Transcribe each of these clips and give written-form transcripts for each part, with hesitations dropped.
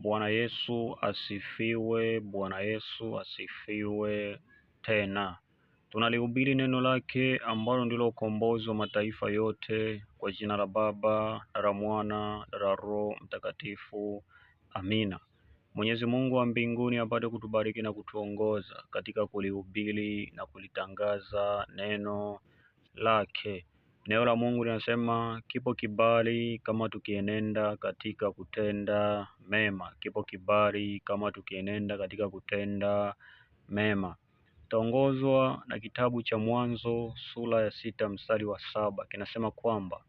Bwana Yesu asifiwe! Bwana Yesu asifiwe tena. Tunalihubiri neno lake ambalo ndilo ukombozi wa mataifa yote, kwa jina la Baba na la Mwana na la Roho Mtakatifu. Amina. Mwenyezi Mungu wa mbinguni apate kutubariki na kutuongoza katika kulihubiri na kulitangaza neno lake. Neno la Mungu linasema kipo kibali kama tukienenda katika kutenda mema. Kipo kibali kama tukienenda katika kutenda mema. Taongozwa na kitabu cha Mwanzo sura ya 6 mstari wa 7, kinasema kwamba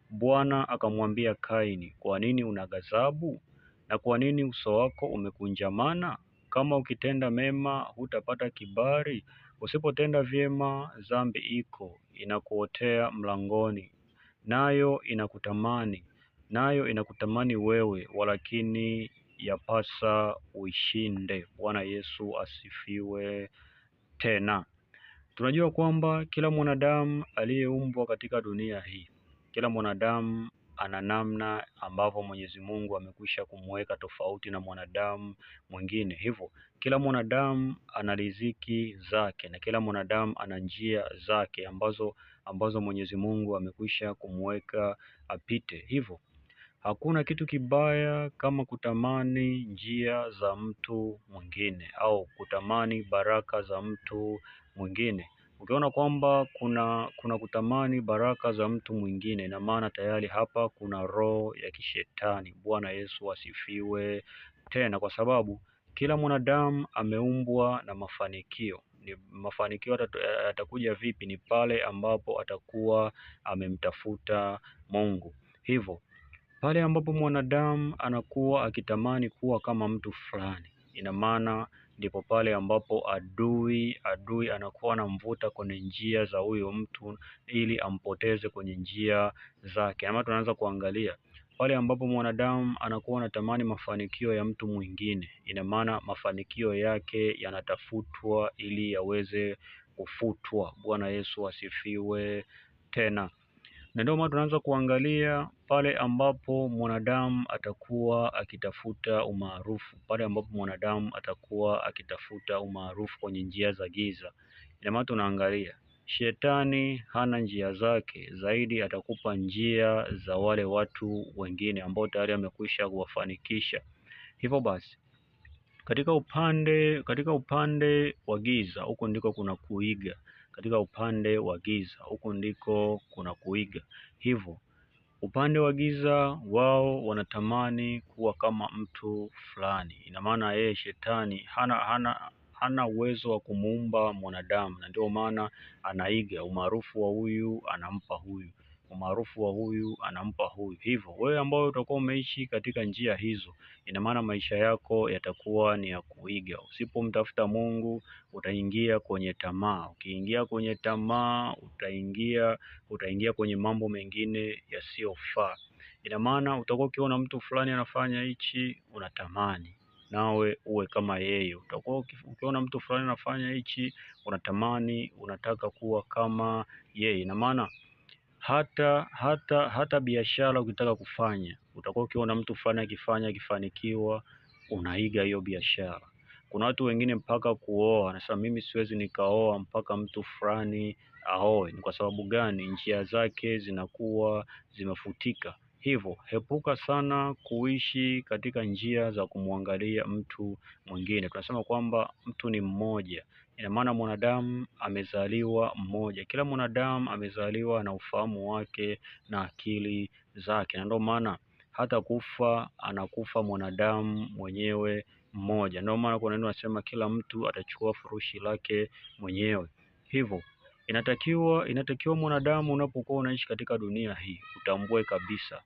Bwana akamwambia Kaini, kwa nini una ghadhabu na kwa nini uso wako umekunjamana? Kama ukitenda mema hutapata kibali, usipotenda vyema dhambi iko inakuotea mlangoni, nayo inakutamani, nayo inakutamani wewe, walakini yapasa uishinde. Bwana Yesu asifiwe tena. Tunajua kwamba kila mwanadamu aliyeumbwa katika dunia hii, kila mwanadamu ana namna ambavyo Mwenyezi Mungu amekwisha kumweka tofauti na mwanadamu mwingine. Hivyo kila mwanadamu ana riziki zake na kila mwanadamu ana njia zake ambazo Mwenyezi Mungu amekwisha kumweka apite. Hivyo hakuna kitu kibaya kama kutamani njia za mtu mwingine au kutamani baraka za mtu mwingine. Ukiona kwamba kuna kutamani baraka za mtu mwingine, ina maana tayari hapa kuna roho ya kishetani. Bwana Yesu asifiwe tena, kwa sababu kila mwanadamu ameumbwa na mafanikio. Ni mafanikio yatakuja vipi? Ni pale ambapo atakuwa amemtafuta Mungu. Hivyo pale ambapo mwanadamu anakuwa akitamani kuwa kama mtu fulani, ina maana ndipo pale ambapo adui anakuwa anamvuta kwenye njia za huyo mtu ili ampoteze kwenye njia zake. Ama tunaanza kuangalia pale ambapo mwanadamu anakuwa anatamani mafanikio ya mtu mwingine, ina maana mafanikio yake yanatafutwa ili yaweze kufutwa. Bwana Yesu asifiwe tena. Na ndio maana tunaanza kuangalia pale ambapo mwanadamu atakuwa akitafuta umaarufu, pale ambapo mwanadamu atakuwa akitafuta umaarufu kwenye njia za giza. Ina maana tunaangalia shetani hana njia zake, zaidi atakupa njia za wale watu wengine ambao tayari amekwisha kuwafanikisha. Hivyo basi katika upande wa giza huko ndiko kuna kuiga. Katika upande wa giza huko ndiko kuna kuiga. Hivyo upande wa giza wao wanatamani kuwa kama mtu fulani. Ina maana yeye shetani hana uwezo wa kumuumba mwanadamu, na ndio maana anaiga umaarufu wa huyu anampa huyu, umaarufu wa huyu anampa huyu. Hivyo wewe ambao utakuwa umeishi katika njia hizo, ina maana maisha yako yatakuwa ni ya kuiga. Usipomtafuta Mungu utaingia kwenye tamaa. Ukiingia kwenye tamaa utaingia kwenye mambo mengine yasiyofaa. Ina maana utakuwa ukiona mtu fulani anafanya hichi unatamani nawe uwe kama yeye. Utakuwa ukiona mtu fulani anafanya hichi unatamani, unataka kuwa kama yeye. Ina maana hata biashara ukitaka kufanya, utakuwa ukiona mtu fulani akifanya akifanikiwa, unaiga hiyo biashara. Kuna watu wengine mpaka kuoa, anasema mimi siwezi nikaoa mpaka mtu fulani aoe. Ni kwa sababu gani? Njia zake zinakuwa zimefutika. Hivyo epuka sana kuishi katika njia za kumwangalia mtu mwingine. Tunasema kwamba mtu ni mmoja. Ina maana mwanadamu amezaliwa mmoja. Kila mwanadamu amezaliwa na ufahamu wake na akili zake, na ndio maana hata kufa anakufa mwanadamu mwenyewe mmoja. Ndio maana kuna neno nasema kila mtu atachukua furushi lake mwenyewe. Hivyo inatakiwa mwanadamu unapokuwa unaishi katika dunia hii utambue kabisa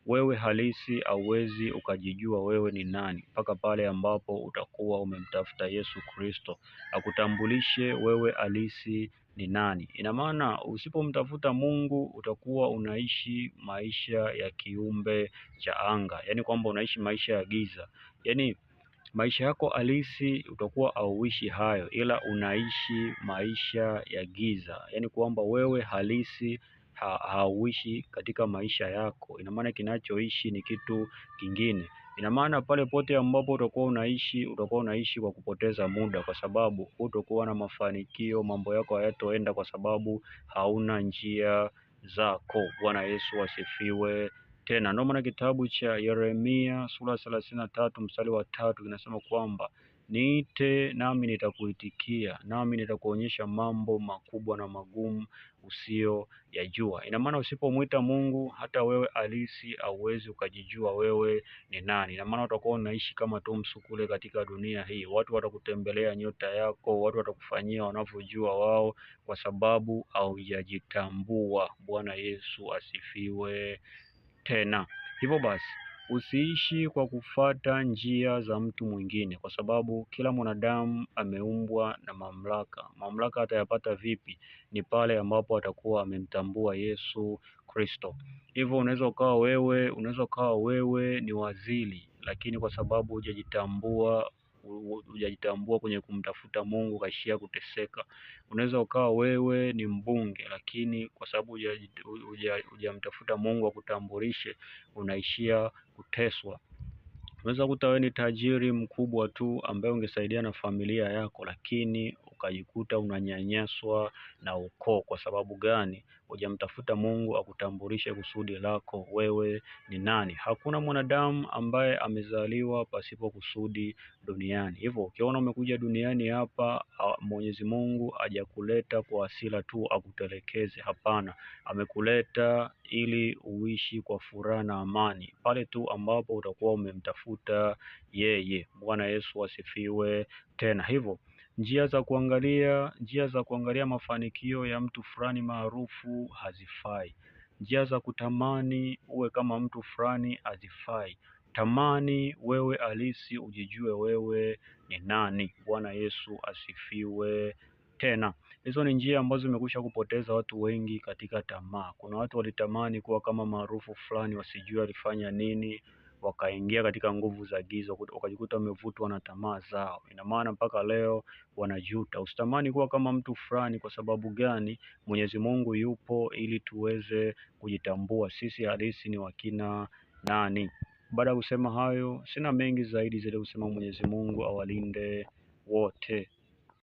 wewe halisi hauwezi ukajijua wewe ni nani mpaka pale ambapo utakuwa umemtafuta Yesu Kristo akutambulishe wewe halisi ni nani. Ina maana usipomtafuta Mungu utakuwa unaishi maisha ya kiumbe cha anga, yaani kwamba unaishi maisha ya giza, yaani maisha yako halisi utakuwa hauishi hayo, ila unaishi maisha ya giza, yaani kwamba wewe halisi hauishi katika maisha yako. Ina maana kinachoishi ni kitu kingine. Ina maana pale pote ambapo utakuwa unaishi kwa kupoteza muda, kwa sababu hutokuwa na mafanikio, mambo yako hayatoenda kwa sababu hauna njia zako. Bwana Yesu asifiwe tena. Ndio maana kitabu cha Yeremia sura 33 mstari wa 3 kinasema kwamba niite nami nitakuitikia, nami nitakuonyesha mambo makubwa na magumu usiyoyajua. Ina maana usipomwita Mungu, hata wewe halisi hauwezi ukajijua wewe ni nani. Ina maana utakuwa unaishi kama tu msukule katika dunia hii. Watu watakutembelea nyota yako, watu watakufanyia wanavyojua wao, kwa sababu haujajitambua. Bwana Yesu asifiwe tena. Hivyo basi usiishi kwa kufata njia za mtu mwingine, kwa sababu kila mwanadamu ameumbwa na mamlaka. Mamlaka atayapata vipi? Ni pale ambapo atakuwa amemtambua Yesu Kristo. Hivyo unaweza ukawa wewe ni waziri, lakini kwa sababu hujajitambua kwenye kumtafuta Mungu ukaishia kuteseka. Unaweza ukawa wewe ni mbunge, lakini kwa sababu hujamtafuta Mungu akutambulishe, unaishia kuteswa. Unaweza kuta wewe ni tajiri mkubwa tu ambaye ungesaidia na familia yako, lakini ukajikuta unanyanyaswa na ukoo. Kwa sababu gani? Hujamtafuta Mungu akutambulishe kusudi lako, wewe ni nani. Hakuna mwanadamu ambaye amezaliwa pasipo kusudi duniani. Hivyo ukiona umekuja duniani hapa, Mwenyezi Mungu hajakuleta kwa hasira tu akutelekeze. Hapana, amekuleta ili uishi kwa furaha na amani pale tu ambapo utakuwa umemtafuta yeye. Bwana Yesu asifiwe tena. Hivyo njia za kuangalia mafanikio ya mtu fulani maarufu hazifai. Njia za kutamani uwe kama mtu fulani hazifai. Tamani wewe halisi, ujijue wewe ni nani. Bwana Yesu asifiwe tena. Hizo ni njia ambazo zimekwisha kupoteza watu wengi katika tamaa. Kuna watu walitamani kuwa kama maarufu fulani, wasijue alifanya nini, wakaingia katika nguvu za giza, wakajikuta wamevutwa na tamaa zao. Ina maana mpaka leo wanajuta. Usitamani kuwa kama mtu fulani. Kwa sababu gani? Mwenyezi Mungu yupo ili tuweze kujitambua sisi halisi ni wakina nani. Baada ya kusema hayo, sina mengi zaidi zaidi kusema. Mwenyezi Mungu awalinde wote.